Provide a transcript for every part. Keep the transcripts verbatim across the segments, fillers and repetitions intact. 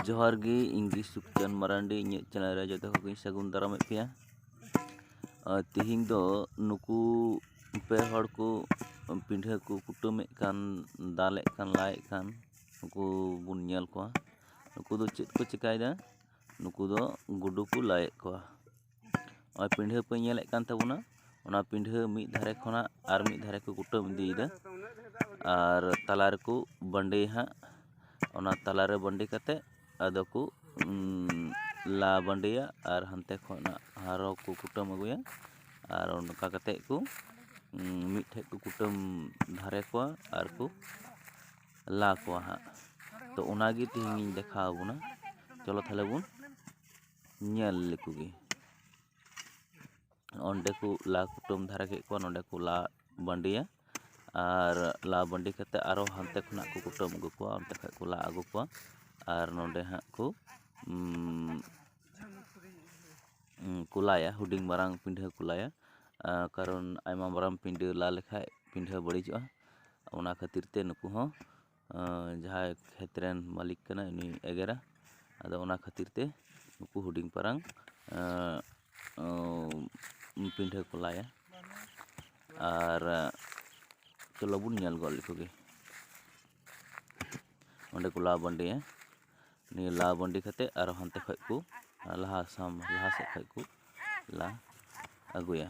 ᱡᱚᱦᱟᱨ ᱜᱮ, ᱤᱧ ᱜᱮ ᱥᱩᱠᱪᱟᱸᱫ ᱢᱟᱨᱟᱱᱰᱤ᱾ ᱤᱧᱟᱹᱜ ᱪᱮᱱᱮᱞ ᱨᱮ ᱡᱚᱛᱚ ᱠᱚᱜᱮᱧ ᱥᱟᱹᱜᱩᱱ ᱫᱟᱨᱟᱢᱮᱫ ᱯᱮᱭᱟ᱾ ᱟᱨ ᱛᱤᱦᱤᱧ ᱫᱚ ᱱᱩᱠᱩ ᱯᱮ ᱦᱚᱲ ᱠᱚ ᱯᱤᱸᱰᱷᱟᱹ ᱠᱚ ᱠᱩᱴᱟᱹᱢᱮᱫ ᱠᱟᱱ, ᱫᱟᱞᱮᱫ ᱠᱟᱱ, ᱞᱟᱭᱮᱫ ᱠᱟᱱ, ᱱᱩᱠᱩ ᱵᱚᱱ ᱧᱮᱞ ᱠᱚᱣᱟ᱾ ᱱᱩᱠᱩ ᱫᱚ ᱪᱮᱫ ᱠᱚ ᱪᱮᱠᱟᱭᱮᱫᱟ? ᱱᱩᱠᱩ ᱫᱚ ᱜᱩᱰᱩ ᱠᱚ ᱞᱟᱭᱮᱫ ᱠᱚᱣᱟ᱾ ᱱᱚᱜᱼᱚᱭ ᱯᱤᱸᱰᱷᱟᱹ ᱯᱮ ᱧᱮᱞᱮᱫ ᱠᱟᱱ ᱛᱟᱵᱚᱱᱟ, ᱚᱱᱟ ᱯᱤᱸᱰᱷᱟᱹ ᱢᱤᱫ ᱫᱷᱟᱨᱮ ᱠᱷᱚᱱᱟᱜ ᱟᱨ ᱢᱤᱫ ᱫᱷᱟᱨᱮ ᱠᱚ ᱠᱩᱴᱟᱹᱢ ᱤᱫᱤᱭᱮᱫᱟ ᱟᱨ ᱛᱟᱞᱟ ᱨᱮᱠᱚ ᱵᱟᱺᱰᱤᱭᱟ ᱦᱟᱸᱜ᱾ ᱚᱱᱟ ᱛᱟᱞᱟ ᱨᱮ ᱵᱟᱺᱰᱤ ᱠᱟᱛᱮ ᱟᱫᱚ ᱠᱚ, ᱩᱸ, ᱞᱟ ᱵᱟᱺᱰᱤᱭᱟ ᱟᱨ ᱦᱟᱱᱛᱮ ᱠᱷᱚᱱᱟᱜ ᱟᱨᱦᱚᱸ ᱠᱚ ᱠᱩᱴᱟᱹᱢ ᱟᱹᱜᱩᱭᱟ ᱟᱨ ᱚᱱᱠᱟ ᱠᱟᱛᱮ ᱠᱚ, ᱩᱸ, ᱢᱤᱫ ᱴᱷᱮᱡ ᱠᱚ ᱠᱩᱴᱟᱹᱢ ᱫᱷᱟᱨᱮ ᱠᱚᱣᱟ ᱟᱨ ᱠᱚ ᱞᱟ ᱠᱚᱣᱟ ᱦᱟᱸᱜ᱾ ᱛᱚ ᱚᱱᱟᱜᱮ ᱛᱮᱦᱮᱧ ᱤᱧ ᱫᱮᱠᱷᱟᱣ ᱟᱵᱚᱱᱟ᱾ ᱪᱚᱞᱚ ᱛᱟᱦᱞᱮ ᱵᱚᱱ ᱧᱮᱞ ᱞᱮᱠᱚ ᱜᱮ᱾ ᱚᱸᱰᱮ ᱠᱚ ᱞᱟ ᱠᱩᱴᱟᱹᱢ ᱫᱷᱟᱨᱟ ᱠᱮᱫ ᱠᱚᱣᱟ, ᱱᱚᱸᱰᱮ ᱠᱚ ᱞᱟ ᱵᱟᱺᱰᱤᱭᱟ ᱟᱨ ᱞᱟ ᱵᱟᱺᱰᱤ ᱠᱟᱛᱮ ᱟᱨᱚ ᱦᱟᱱᱛᱮ ᱠᱷᱚᱱᱟᱜ ᱠᱚ ᱠᱩᱴᱟᱹᱢ ᱟᱹᱜᱩ ᱠᱚᱣᱟ, ᱚᱱᱛᱮ ᱠᱷᱚᱱ ᱠᱚ ᱞᱟ ᱟᱹᱜᱩ ᱠᱚᱣᱟ ᱟᱨ ᱱᱚᱸᱰᱮ ᱦᱟᱸᱜ ᱠᱚ, ᱩᱸ, ᱩᱸ, ᱠᱚ ᱞᱟᱭᱟ, ᱦᱩᱰᱤᱧ ᱢᱟᱨᱟᱝ ᱯᱤᱸᱰᱷᱟᱹ ᱠᱚ ᱞᱟᱭᱟ᱾ ᱟᱨ ᱠᱟᱨᱚᱱ ᱟᱭᱢᱟ ᱢᱟᱨᱟᱝ ᱯᱤᱸᱰᱷᱟᱹ ᱞᱟ ᱞᱮᱠᱷᱟᱡ ᱯᱤᱸᱰᱷᱟᱹ ᱵᱟᱹᱲᱤᱡᱚᱜᱼᱟ, ᱚᱱᱟ ᱠᱷᱟᱹᱛᱤᱨ ᱛᱮ ᱱᱩᱠᱩ ᱦᱚᱸ ᱟᱸ, ᱡᱟᱦᱟᱸᱭ ᱠᱷᱮᱛ ᱨᱮᱱ ᱢᱟᱹᱞᱤᱠ ᱠᱟᱱᱟᱭ, ᱩᱱᱤ ᱮᱜᱮᱨᱟ᱾ ᱟᱫᱚ ᱚᱱᱟ ᱠᱷᱟᱹᱛᱤᱨ ᱛᱮ ᱱᱩᱠᱩ ᱦᱩᱰᱤᱧ ᱯᱟᱨᱟᱝ, ᱟᱸ, ᱟᱸ, ᱯᱤᱸᱰᱷᱟᱹ ᱠᱚ ᱞᱟᱭᱟ᱾ ᱟᱨ, ᱟᱸ, ᱪᱚᱞᱚ ᱵᱚᱱ ᱧᱮᱞ ᱜᱚᱫ ᱞᱮᱠᱚ ᱜᱮ᱾ ᱚᱸᱰᱮ ᱠᱚ ᱞᱟ ᱵᱟᱺᱰᱤᱭᱟ᱾ ᱱᱤᱭᱟᱹ ᱞᱟ ᱵᱟᱺᱰᱤ ᱠᱟᱛᱮ ᱟᱨᱚ ᱦᱟᱱᱛᱮ ᱠᱷᱚᱡ ᱠᱚ, ᱞᱟᱦᱟ ᱥᱟᱢ-, ᱞᱟᱦᱟ ᱥᱮᱫ ᱠᱷᱚᱡ ᱠᱚ ᱞᱟ ᱟᱹᱜᱩᱭᱟ᱾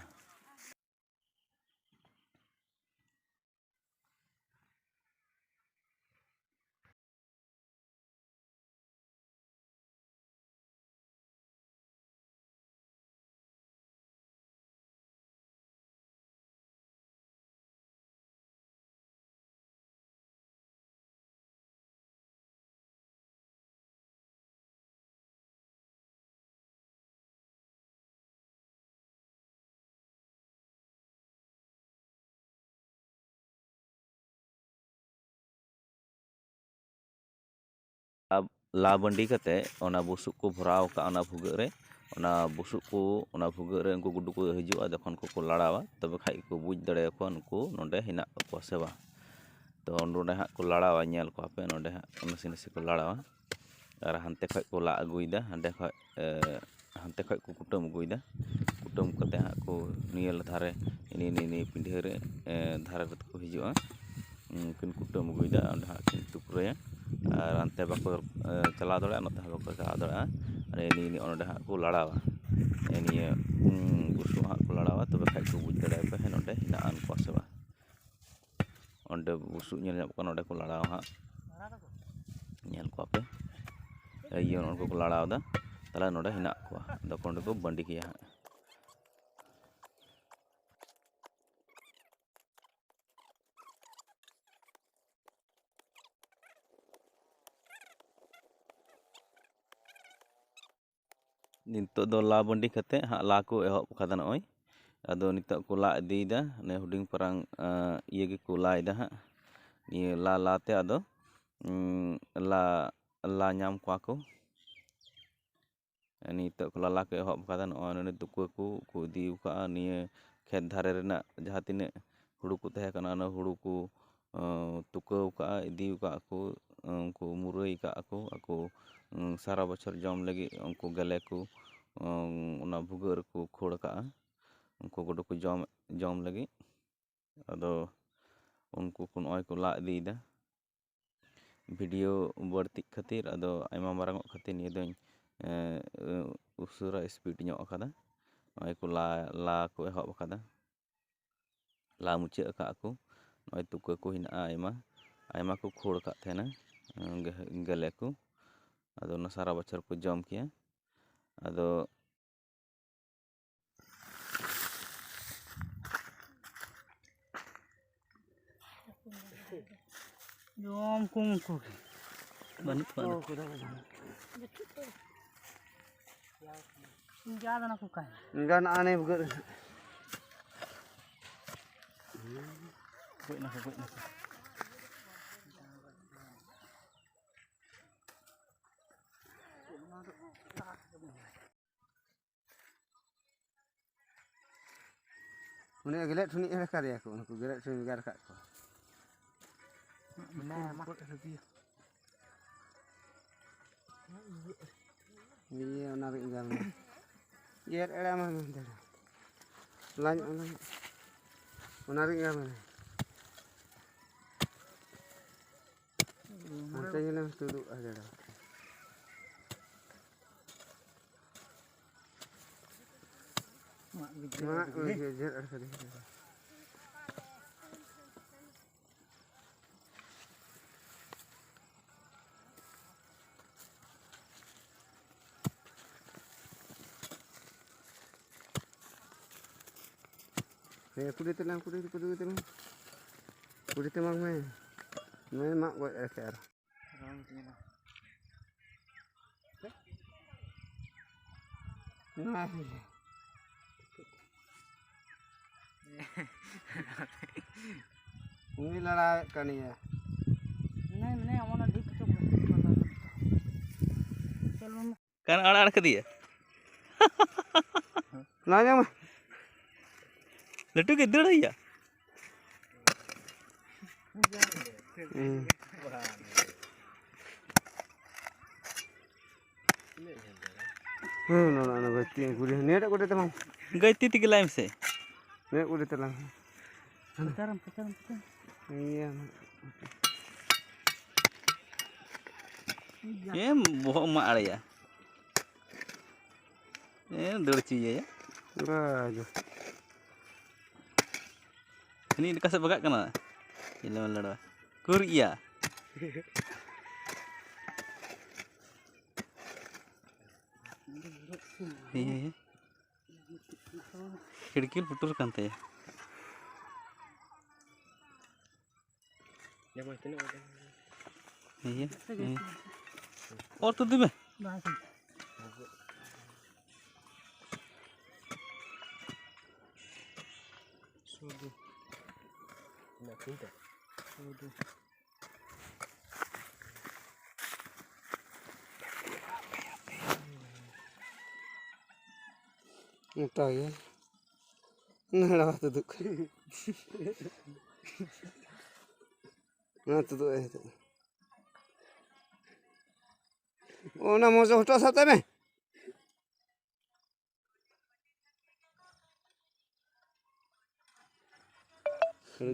ᱞᱟ ᱵᱟᱺᱰᱤ ᱠᱟᱛᱮ ᱚᱱᱟ ᱵᱩᱥᱩᱵ ᱠᱚ ᱵᱷᱚᱨᱟᱣ ᱠᱟᱜᱼᱟ ᱚᱱᱟ ᱵᱷᱩᱜᱟᱹᱜ ᱨᱮ᱾ ᱚᱱᱟ ᱵᱩᱥᱩᱵ ᱠᱚ ᱚᱱᱟ ᱵᱷᱩᱜᱟᱹᱜ ᱨᱮ ᱩᱱᱠᱩ ᱜᱩᱰᱩ ᱠᱚ ᱦᱤᱡᱩᱜᱼᱟ, ᱡᱚᱠᱷᱚᱱ ᱠᱚᱠᱚ ᱞᱟᱲᱟᱣᱟ, ᱛᱚᱵᱮ ᱠᱷᱟᱡ ᱜᱮᱠᱚ ᱵᱩᱡᱽ ᱫᱟᱲᱮᱭᱟᱠᱚᱣᱟ ᱱᱩᱠᱩ ᱱᱚᱰᱮ ᱦᱮᱱᱟᱜ ᱠᱟᱜ ᱠᱚᱣᱟ ᱥᱮ ᱵᱟᱝ᱾ ᱛᱚ ᱱᱚᱰᱮ ᱦᱟᱸᱜ ᱠᱚ ᱞᱟᱲᱟᱣᱟ, ᱧᱮᱞ ᱠᱚᱣᱟ ᱯᱮ, ᱱᱚᱰᱮ ᱦᱟᱸᱜ ᱱᱟᱥᱮ ᱱᱟᱥᱮ ᱠᱚ ᱞᱟᱲᱟᱣᱟ᱾ ᱟᱨ ᱦᱟᱱᱛᱮ ᱠᱷᱚᱡ ᱠᱚ ᱞᱟ ᱟᱹᱜᱩᱭᱮᱫᱟ, ᱦᱟᱸᱰᱮ ᱠᱷᱚᱡ, ᱮ, ᱦᱟᱱᱛᱮ ᱠᱷᱚᱡ ᱠᱚ ᱠᱩᱴᱟᱹᱢ ᱟᱹᱜᱩᱭᱮᱫᱟ᱾ ᱠᱩᱴᱟᱹᱢ ᱠᱟᱛᱮ ᱦᱟᱸᱜ ᱠᱚ ᱱᱤᱭᱟᱹ ᱫᱷᱟᱨᱮ, ᱱᱤᱭᱟᱹ, ᱱᱤᱭᱟᱹ, ᱱᱤᱭᱟᱹ ᱯᱤᱸᱰᱷᱟᱹ ᱨᱮ, ᱮ, ᱫᱷᱟᱨᱮ ᱨᱮ ᱠᱚ ᱦᱤᱡᱩᱜᱼᱟ᱾ ᱩᱱᱠᱤᱱ ᱠᱩᱴᱟᱹᱢ ᱟᱹᱜᱩᱭᱮᱫᱟ, ᱚᱸᱰᱮ ᱦᱟᱸᱜ ᱠᱤᱱ ᱛᱩᱠᱨᱟᱹᱭᱟ᱾ ᱟᱨ ᱦᱟᱱᱛᱮ ᱵᱟᱠᱚ, ᱮ, ᱪᱟᱞᱟᱣ ᱫᱟᱲᱮᱭᱟᱜᱼᱟ, ᱱᱚᱛᱮ ᱦᱚᱸ ᱵᱟᱠᱚ ᱪᱟᱞᱟᱣ ᱫᱟᱲᱮᱭᱟᱜᱼᱟ᱾ ᱟᱨ ᱱᱤᱭᱟᱹ, ᱱᱤᱭᱟᱹ ᱚᱸᱰᱮ ᱦᱟᱸᱜ ᱠᱚ ᱞᱟᱲᱟᱣᱟ᱾ ᱱᱤᱭᱟᱹ, ᱩᱸ, ᱵᱩᱥᱩᱵ ᱦᱟᱸᱜ ᱠᱚ ᱞᱟᱲᱟᱣᱟ, ᱛᱚᱵᱮ ᱠᱷᱟᱡ ᱠᱚ ᱵᱩᱡᱽ ᱫᱟᱲᱮᱭᱟᱜᱼᱟ ᱯᱮ ᱦᱮᱸ ᱱᱚᱸᱰᱮ ᱦᱮᱱᱟᱜ ᱟᱱ ᱠᱚᱣᱟ ᱥᱮ ᱵᱟᱝ᱾ ᱚᱸᱰᱮ ᱵᱩᱥᱩᱵ ᱧᱮᱞ ᱧᱟᱢᱚᱜ ᱠᱟᱱᱟ, ᱚᱸᱰᱮ ᱠᱚ ᱞᱟᱲᱟᱣᱟ ᱦᱟᱸᱜ᱾ ᱧᱮᱞ ᱠᱚᱣᱟ ᱯᱮ᱾ ᱤᱭᱟᱹ, ᱩᱱᱠᱩ ᱠᱚ ᱞᱟᱲᱟᱣ ᱮᱫᱟ᱾ ᱛᱟᱦᱞᱮ ᱱᱚᱸᱰᱮ ᱦᱮᱱᱟᱜ ᱠᱚᱣᱟ᱾ ᱟᱫᱚ ᱠᱚ ᱚᱸᱰᱮ ᱠᱚ ᱵᱟᱺᱰᱤ ᱠᱮᱭᱟ ᱦᱟᱸᱜ᱾ ᱱᱤᱛᱚᱜ ᱫᱚ ᱞᱟ ᱵᱟᱺᱰᱤ ᱠᱟᱛᱮ ᱦᱟᱸᱜ ᱞᱟ ᱠᱚ ᱮᱦᱚᱵ ᱠᱟᱫᱟ ᱱᱚᱜᱼᱚᱭ᱾ ᱟᱫᱚ ᱱᱤᱛᱚᱜ ᱠᱚ ᱞᱟ ᱤᱫᱤᱭᱮᱫᱟ, ᱚᱱᱮ ᱦᱩᱰᱤᱧ ᱯᱟᱨᱟᱝ, ᱟᱸ, ᱤᱭᱟᱹ ᱜᱮᱠᱚ ᱞᱟᱭᱮᱫᱟ ᱦᱟᱸᱜ᱾ ᱱᱤᱭᱟᱹ ᱞᱟ ᱞᱟ ᱛᱮ ᱟᱫᱚ, ᱩᱸ, ᱞᱟ, ᱞᱟ ᱧᱟᱢ ᱠᱚᱣᱟ ᱠᱚ᱾ ᱱᱤᱛᱚᱜ ᱠᱚ ᱞᱟᱞᱟ ᱠᱚ ᱮᱦᱚᱵ ᱠᱟᱫᱟ᱾ ᱱᱚᱜᱼᱚᱭ ᱱᱚᱰᱮ ᱛᱩᱠᱟᱹ ᱠᱚ, ᱠᱚ ᱤᱫᱤ ᱟᱠᱟᱫᱼᱟ᱾ ᱱᱤᱭᱟᱹ ᱠᱷᱮᱛ ᱫᱷᱟᱨᱮ ᱨᱮᱱᱟᱜ ᱡᱟᱦᱟᱸ ᱛᱤᱱᱟᱹᱜ ᱦᱩᱲᱩ ᱠᱚ ᱛᱟᱦᱮᱸ ᱠᱟᱱᱟ, ᱚᱱᱟ ᱦᱩᱲᱩ ᱠᱚ, ᱟᱸ, ᱛᱩᱠᱟᱹᱣ ᱠᱟᱜᱼᱟ, ᱤᱫᱤ ᱟᱠᱟᱫ ᱠᱚ, ᱩᱱᱠᱩ ᱢᱩᱨᱟᱹᱭ ᱟᱠᱟᱫ ᱠᱚ, ᱟᱠᱚ, ᱩᱸ, ᱥᱟᱨᱟ ᱵᱚᱪᱷᱚᱨ ᱡᱚᱢ ᱞᱟᱹᱜᱤᱫ ᱩᱱᱠᱩ ᱜᱮᱞᱮ ᱠᱚ, ᱩᱸ, ᱚᱱᱟ ᱵᱷᱩᱜᱟᱹᱜ ᱨᱮᱠᱚ ᱠᱷᱳᱲ ᱟᱠᱟᱫᱼᱟ, ᱩᱱᱠᱩ ᱜᱩᱰᱩ ᱠᱚ ᱡᱚᱢ, ᱡᱚᱢ ᱞᱟᱹᱜᱤᱫ᱾ ᱟᱫᱚ ᱩᱱᱠᱩ ᱠᱚ ᱱᱚᱜᱼᱚᱭ ᱠᱚ ᱞᱟ ᱤᱫᱤᱭᱮᱫᱟ᱾ ᱵᱷᱤᱰᱤᱭᱳ ᱵᱟᱹᱲᱛᱤᱜ ᱠᱷᱟᱹᱛᱤᱨ ᱟᱫᱚ ᱟᱭᱢᱟ ᱢᱟᱨᱟᱝ ᱚᱜ ᱠᱷᱟᱹᱛᱤᱨ ᱱᱤᱭᱟᱹ ᱫᱚᱧ, ᱮᱸ, ᱩᱥᱟᱹᱨᱟ ᱥᱯᱤᱰ ᱧᱚᱜ ᱟᱠᱟᱫᱟ᱾ ᱱᱚᱜᱼᱚᱭ ᱠᱚ ᱞᱟ, ᱞᱟ ᱠᱚ ᱮᱦᱚᱵ ᱟᱠᱟᱫᱟ, ᱞᱟ ᱢᱩᱪᱟᱹᱫ ᱟᱠᱟᱫ ᱠᱚ᱾ ᱱᱚᱜᱼᱚᱭ ᱛᱩᱠᱟᱹ ᱠᱚ ᱦᱮᱱᱟᱜᱼᱟ ᱟᱭᱢᱟ, ᱟᱭᱢᱟ ᱠᱚ ᱠᱷᱳᱲ ᱟᱠᱟᱫ ᱛᱟᱦᱮᱱᱟ, ᱜᱮ-, ᱜᱮᱞᱮ ᱠᱚ᱾ ᱟᱫᱚ ᱚᱱᱟ ᱥᱟᱨᱟ ᱵᱚᱪᱷᱚᱨ ᱠᱚ ᱡᱚᱢ ᱠᱮᱭᱟ᱾ ᱟᱫᱚ ᱡᱚᱢ ᱠᱚ ᱩᱱᱠᱩ ᱜᱮ᱾ ᱵᱟᱹᱱᱩᱜ ᱠᱚᱣᱟ ᱟᱫᱚ᱾ ᱡᱟ ᱫᱟᱱᱟ ᱠᱚ ᱠᱟᱭ᱾ ᱜᱟᱱ ᱟᱱᱮ ᱵᱷᱩᱜᱟᱹᱜ ᱨᱮ᱾ ᱜᱚᱡ ᱱᱟᱠᱚ, ᱜᱚᱡ ᱱᱟᱠᱚ᱾ ᱩᱱᱤᱭᱟᱜ ᱜᱮᱞᱮᱫ ᱴᱷᱩᱱᱤ ᱮᱨ ᱟᱠᱟᱫᱮᱭᱟ ᱠᱚ, ᱩᱱᱠᱩ ᱜᱮᱞᱮᱫ ᱴᱷᱩᱱᱤ ᱵᱷᱮᱜᱟᱨ ᱟᱠᱟᱫ ᱠᱚᱣᱟ᱾ ᱢᱮᱱᱟᱭᱟ, ᱢᱟ᱾ ᱜᱚᱡ ᱟᱹᱜᱩᱭᱟ᱾ ᱤᱭᱟᱹ, ᱚᱱᱟ ᱨᱮ ᱤᱧ ᱜᱟᱱ ᱢᱮ᱾ ᱜᱮᱨ ᱮᱲᱮ ᱢᱟ ᱢᱮᱱᱛᱮ᱾ ᱞᱟᱧ ᱚᱱᱟ, ᱚᱱᱟ ᱨᱮ ᱤᱧ ᱜᱟᱱ ᱢᱮ᱾ ᱦᱟᱱᱛᱮ ᱧᱮᱞᱮᱢ ᱛᱩᱫᱩᱜᱼᱟ ᱡᱟᱲᱟ᱾ ᱢᱟᱜ ᱜᱮ ᱢᱟᱜ ᱡᱮᱨ ᱜᱮ ᱡᱮᱨ ᱟᱠᱟᱫᱟᱭ᱾ ᱦᱮᱸ, ᱠᱩᱰᱤ ᱛᱮᱞᱟᱝ, ᱠᱩᱰᱤ, ᱠᱩᱰᱤ ᱛᱮᱞᱟᱝ᱾ ᱠᱩᱰᱤ ᱛᱮ ᱢᱟᱜᱽ ᱢᱮ᱾ ᱱᱚᱣᱟ ᱢᱟᱜ ᱜᱚᱡ ᱟᱠᱟᱫ ᱟᱨ᱾ ᱩᱱᱤ ᱞᱟᱲᱟᱣᱮᱫ ᱠᱟᱱ ᱜᱮᱭᱟ᱾ ᱢᱮᱱᱟᱭ, ᱢᱮᱱᱟᱭ, ᱚᱱᱟ ᱰᱷᱤᱯ ᱪᱚ᱾ ᱪᱚᱞᱚ᱾ ᱠᱟᱱ ᱟᱲ ᱟᱲ ᱠᱮᱫᱮᱭᱟ᱾ ᱱᱚᱣᱟ ᱧᱟᱢᱟ᱾ ᱞᱟᱹᱴᱩ ᱜᱮ ᱫᱟᱹᱲ ᱟᱭᱟ᱾ ᱦᱩᱸ᱾ ᱦᱮᱸ, ᱱᱚᱰᱮ, ᱱᱚᱰᱮ ᱜᱟᱹᱭᱛᱤ ᱠᱩᱞᱤ, ᱱᱤᱭᱟᱹᱴᱟᱜ ᱠᱩᱞᱤ ᱛᱟᱢᱟ᱾ ᱜᱟᱹᱭᱛᱤ ᱛᱮᱜᱮ ᱞᱟᱭ ᱢᱮᱥᱮ᱾ ᱱᱤᱭᱟᱹ ᱠᱩᱞᱤ ᱛᱟᱞᱟᱝ᱾ ᱯᱚᱪᱟᱨᱟᱢ, ᱯᱚᱪᱟᱨᱟᱢ, ᱯᱚᱪᱟᱨᱟᱢ᱾ ᱤᱭᱟᱹ᱾ ᱮᱢ ᱵᱚᱦᱚᱜ ᱢᱟ ᱟᱲᱮᱭᱟ᱾ ᱮ, ᱫᱟᱹᱲ ᱦᱚᱪᱚᱭᱮᱭᱟ᱾ ᱵᱟᱡᱟ᱾ ᱦᱟᱹᱱᱤ ᱚᱠᱟ ᱥᱮᱫ ᱵᱟᱜᱟᱜ ᱠᱟᱱᱟ? ᱧᱮᱞᱮ ᱢᱮ ᱞᱟᱲᱣᱟ᱾ ᱠᱩᱨ ᱤᱭᱟ᱾ ᱦᱮᱸ, ᱦᱮᱸ, ᱦᱮᱸ᱾ ᱠᱷᱤᱲᱠᱤ ᱯᱩᱴᱩᱨ ᱠᱟᱱ ᱛᱟᱭᱟ᱾ ᱡᱮᱢᱚᱱ ᱛᱤᱱᱟᱹᱜ ᱵᱟᱡᱮ? ᱤᱭᱟᱹ, ᱤᱭᱟᱹ᱾ ᱚᱨ ᱛᱩᱫ ᱢᱮ᱾ ᱵᱟᱝ ᱦᱩᱭᱩᱜᱼᱟ᱾ ᱥᱩᱫᱩ᱾ ᱛᱤᱱᱟᱹᱜ ᱛᱤᱱᱴᱟ? ᱥᱩᱫᱩ᱾ ᱚᱱᱠᱟ ᱜᱮ᱾ ᱱᱟᱲᱟ ᱛᱩᱫᱩᱜ ᱠᱟᱱᱟ᱾ ᱱᱚᱣᱟ ᱛᱩᱫᱩᱜ ᱟᱭ ᱱᱤᱛᱚᱜ᱾ ᱚᱱᱟ ᱢᱚᱡᱽ ᱦᱚᱴᱚᱜ ᱥᱟᱵ ᱛᱟᱭ ᱢᱮ᱾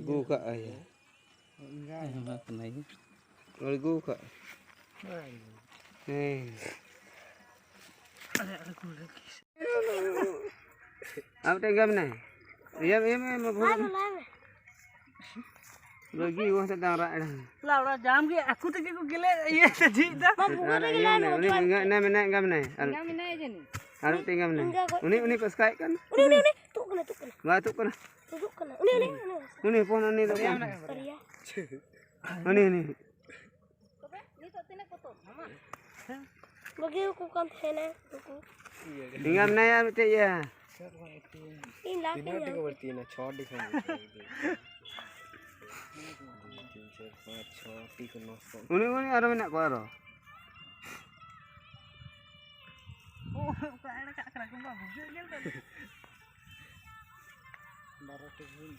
ᱟᱹᱜᱩ ᱠᱟᱜ ᱟᱭ᱾ ᱟᱭᱢᱟ ᱠᱟᱱᱟᱭ᱾ ᱟᱹᱜᱩ ᱠᱟᱜ᱾ ᱦᱮᱸ᱾ ᱟᱨ ᱢᱤᱫᱴᱮᱱ ᱜᱮ ᱢᱮᱱᱟᱭᱟ᱾ ᱤᱭᱟᱹ, ᱤᱭᱟᱹ ᱢᱮ, ᱢᱮ, ᱵᱷᱩᱞ ᱢᱮ᱾ ᱵᱟᱹᱜᱤ ᱚᱱᱟ ᱥᱮᱫ ᱰᱟᱝᱨᱟ ᱮᱲᱮ᱾ ᱞᱟᱣᱲᱟ ᱡᱟᱢ ᱜᱮ ᱟᱠᱚ ᱛᱮᱜᱮ ᱠᱚ ᱜᱮᱞᱮ ᱤᱭᱟᱹ ᱥᱮ ᱡᱷᱤᱡ ᱫᱟ᱾ ᱟᱨ ᱤᱭᱟᱹ ᱢᱮᱱᱟᱭᱟ, ᱩᱱᱤ ᱮᱸᱜᱟ ᱮᱱᱟᱭ ᱢᱮᱱᱟᱭᱟ, ᱮᱸᱜᱟ ᱢᱮᱱᱟᱭᱟ᱾ ᱟᱨ, ᱮᱸᱜᱟ ᱢᱮᱱᱟᱭᱟ ᱡᱟᱹᱱᱤᱡ᱾ ᱟᱨ ᱢᱤᱫᱴᱮᱱ ᱮᱸᱜᱟ ᱢᱮᱱᱟᱭᱟ᱾ ᱮᱸᱜᱟ ᱜᱚᱡ ᱩᱱᱤ, ᱩᱱᱤ ᱯᱟᱥᱠᱟᱭᱮᱫ ᱠᱟᱱ᱾ ᱩᱱᱤ, ᱩᱱᱤ, ᱩᱱᱤ, ᱛᱩᱫ ᱠᱟᱱᱟ, ᱛᱩᱫ ᱠᱟᱱᱟ᱾ ᱵᱟᱭ ᱛᱩᱫ ᱠᱟᱱᱟ᱾ ᱛᱩᱫᱩᱜ ᱠᱟᱱᱟ᱾ ᱩᱱᱤ, ᱩᱱᱤ, ᱩᱱᱤ᱾ ᱩᱱᱤ ᱦᱚᱯᱚᱱ, ᱩᱱᱤ ᱫᱚ ᱵᱟᱨᱭᱟ᱾ ᱩᱱᱤ, ᱩᱱᱤ᱾ ᱛᱚᱵᱮ ᱱᱤᱛᱚᱜ ᱛᱤᱱᱟᱹᱜ ᱠᱚ ᱛᱩᱫ ᱟᱢᱟ? ᱵᱟᱹᱜᱤ ᱟᱠᱚ ᱠᱟᱱ ᱛᱟᱦᱮᱱᱟ ᱱᱩᱠᱩ᱾ ᱮᱸᱜᱟ ᱢᱮᱱᱟᱭᱟ ᱟᱨ ᱢᱤᱫᱴᱮᱡ ᱤᱭᱟᱹ᱾ ᱤᱧ ᱞᱟᱦᱟ ᱛᱤᱱᱟᱹᱜ ᱛᱤᱧ ᱴᱤ ᱠᱚ ᱧᱟᱢ ᱵᱟᱹᱲᱛᱤᱭᱮᱱᱟ? ᱪᱷᱚ ᱴᱤ ᱠᱷᱚᱱ ᱵᱟᱹᱲᱛᱤ᱾ ᱫᱩ, ᱛᱤᱱ, ᱪᱟᱨ, ᱯᱟᱸᱪ, ᱪᱷᱚ ᱴᱤ ᱠᱚ ᱱᱚᱥᱴᱚ᱾ ᱩᱱᱤ, ᱩᱱᱤ ᱟᱨᱚ ᱢᱮᱱᱟᱜ ᱠᱚᱣᱟ ᱟᱨᱚ᱾ ᱚ, ᱚᱠᱟ ᱮᱲᱮ ᱠᱟᱜ ᱠᱟᱱᱟ ᱠᱚ, ᱵᱟᱵᱩ, ᱧᱮᱞ ᱠᱟᱜ ᱠᱚ᱾ ᱵᱟᱨᱚ ᱴᱤ ᱦᱩᱭ᱾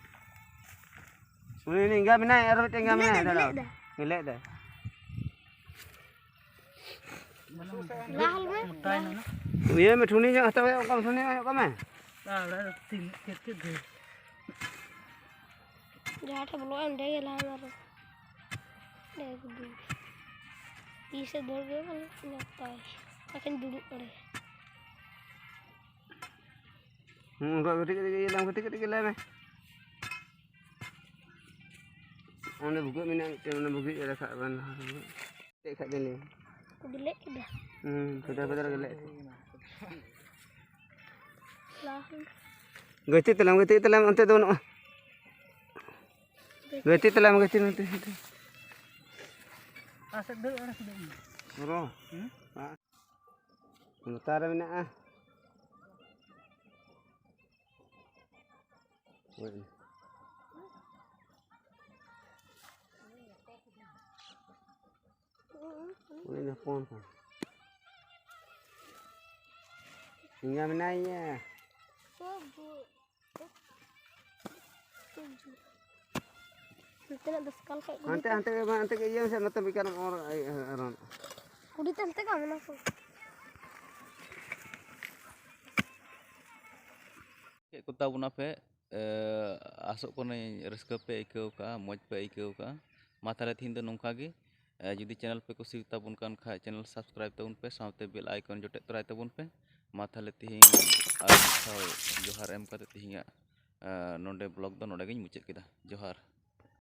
ᱩᱱᱤ, ᱩᱱᱤ ᱮᱸᱜᱟ ᱢᱮᱱᱟᱭ, ᱟᱨᱚ ᱢᱤᱫᱴᱮᱱ ᱮᱸᱜᱟ ᱜᱮᱞᱮᱫ ᱢᱮᱱᱟᱭ, ᱫᱟᱭ, ᱫᱟᱫᱟ᱾ ᱜᱮᱞᱮᱫ ᱫᱟᱭ᱾ ᱜᱮᱞᱮᱫ ᱫᱟᱭ᱾ ᱞᱟᱦᱟ ᱞᱮᱢᱮ, ᱞᱟᱦᱟ᱾ ᱤᱭᱟᱹ ᱢᱮ, ᱴᱷᱩᱱᱤ ᱧᱚᱜ ᱦᱟᱛᱟᱣ ᱢᱮ, ᱚᱱᱠᱟ ᱴᱷᱩᱱᱤ ᱧᱚᱜ ᱠᱟᱜ ᱢᱮ᱾ ᱟᱨ ᱛᱤᱱ ᱪᱮᱫ ᱪᱮᱫ ᱫᱚ? ᱡᱟᱦᱟᱸ ᱴᱷᱮᱱ ᱵᱚᱞᱚᱜᱼᱟ, ᱚᱸᱰᱮ ᱜᱮ ᱞᱟᱦᱟ ᱢᱮ ᱟᱨᱚ᱾ ᱚᱸᱰᱮ ᱜᱮ ᱫᱩᱲᱩᱵ᱾ ᱛᱤᱥᱮ ᱫᱟᱹᱲ ᱜᱮ ᱵᱟᱝ ᱱᱟᱯᱟᱭ᱾ ᱵᱟᱠᱷᱟᱱ ᱫᱩᱲᱩᱵ ᱫᱟᱲᱮᱭᱟᱜᱼᱟ᱾ ᱦᱩᱸ, ᱩᱱᱠᱩᱣᱟᱜ ᱠᱟᱹᱴᱤᱡ ᱠᱟᱹᱴᱤᱡ ᱜᱮ ᱤᱭᱟᱹ ᱞᱮᱢ, ᱠᱟᱹᱴᱤᱡ ᱠᱟᱹᱴᱤᱡ ᱜᱮ ᱞᱟᱹᱭ ᱢᱮ᱾ ᱚᱸᱰᱮ ᱵᱷᱩᱜᱟᱹᱜ ᱢᱮᱱᱟᱜᱼᱟ ᱢᱤᱫᱴᱮᱱ, ᱚᱸᱰᱮ ᱵᱷᱩᱜᱟᱹᱜ ᱨᱮ ᱥᱟᱵ ᱵᱮᱱ ᱞᱟᱦᱟ ᱨᱮ᱾ ᱪᱮᱫ ᱠᱷᱟᱡ ᱵᱮᱱ ᱞᱟᱹᱭᱟ? ᱠᱚ ᱜᱮᱞᱮᱫ ᱠᱮᱫᱟ᱾ ᱦᱩᱸ, ᱯᱷᱮᱰᱟᱨ ᱯᱷᱮᱰᱟᱨ ᱜᱮᱞᱮᱫ᱾ ᱞᱟᱦᱟ ᱨᱮ᱾ ᱜᱟᱛᱮ ᱛᱟᱞᱟᱝ, ᱜᱟᱛᱮ ᱛᱟᱞᱟᱝ, ᱚᱱᱛᱮ ᱫᱚ ᱵᱟᱹᱱᱩᱜᱼᱟ᱾ ᱜᱟᱛᱮ ᱛᱟᱞᱟᱝ, ᱜᱟᱛᱮ ᱱᱚᱛᱮ, ᱱᱚᱛᱮ᱾ ᱟᱨ ᱥᱮᱫ ᱫᱟᱹᱲ, ᱟᱨ ᱥᱮᱫ ᱫᱟᱹᱲ᱾ ᱨᱚ᱾ ᱦᱩᱸ? ᱞᱟᱛᱟᱨ ᱨᱮ ᱢᱮᱱᱟᱜᱼᱟ᱾ ᱦᱳᱭ᱾ ᱩᱱᱤ ᱫᱚ ᱦᱚᱯᱚᱱ ᱠᱟᱱᱟ᱾ ᱤᱧ ᱢᱟ ᱢᱮᱱᱟᱭᱟ᱾ ᱱᱚᱛᱮᱱᱟᱜ ᱫᱚ ᱥᱠᱟᱞ ᱠᱷᱟᱡ ᱠᱚ ᱦᱟᱱᱛᱮ, ᱡᱩᱛᱟ᱾ ᱦᱟᱱᱛᱮ ᱜᱮ, ᱦᱟᱱᱛᱮ ᱜᱮ ᱤᱭᱟᱹ ᱢᱮᱥᱮ, ᱱᱚᱛᱮ ᱵᱮᱠᱟᱨ ᱮᱢ ᱚᱨ, ᱤᱭᱟᱹ, ᱟᱨᱚ᱾ ᱠᱩᱰᱤ ᱛᱮ ᱦᱟᱱᱛᱮ ᱠᱟᱜ ᱢᱮ ᱚᱱᱟ ᱠᱚ᱾ ᱪᱮᱫ ᱠᱚ ᱛᱟᱵᱚᱱᱟ ᱯᱮ? ᱮ, ᱟᱥᱚᱜ ᱠᱟᱹᱱᱟᱹᱧ ᱨᱟᱹᱥᱠᱟᱹ ᱯᱮ ᱟᱹᱭᱠᱟᱹᱣ ᱠᱟᱜᱼᱟ, ᱢᱚᱡᱽ ᱯᱮ ᱟᱹᱭᱠᱟᱹᱣ ᱠᱟᱜᱼᱟ᱾ ᱢᱟ ᱛᱟᱦᱚᱞᱮ ᱛᱤᱦᱤᱧ ᱫᱚ ᱱᱚᱝᱠᱟ ᱜᱮ᱾ ᱮ, ᱡᱩᱫᱤ channel ᱯᱮ ᱠᱩᱥᱤ ᱛᱟᱵᱚᱱ ᱠᱟᱱ ᱠᱷᱟᱡ channel subscribe ᱛᱟᱵᱚᱱ ᱯᱮ, ᱥᱟᱶᱛᱮ bell icon ᱡᱚᱴᱮᱫ ᱛᱚᱨᱟᱭ ᱛᱟᱵᱚᱱ ᱯᱮ᱾ ᱢᱟ ᱛᱟᱦᱚᱞᱮ ᱛᱤᱦᱤᱧ ᱟᱨ ᱢᱤᱫ ᱫᱷᱟᱣ ᱡᱚᱦᱟᱨ ᱮᱢ ᱠᱟᱛᱮ ᱛᱤᱦᱤᱧᱟᱜ, ᱮ, ᱱᱚᱰᱮ vlog ᱫᱚ ᱱᱚᱰᱮ ᱜᱤᱧ ᱢᱩᱪᱟᱹᱫ ᱠᱮᱫᱟ᱾ ᱡᱚᱦᱟᱨ᱾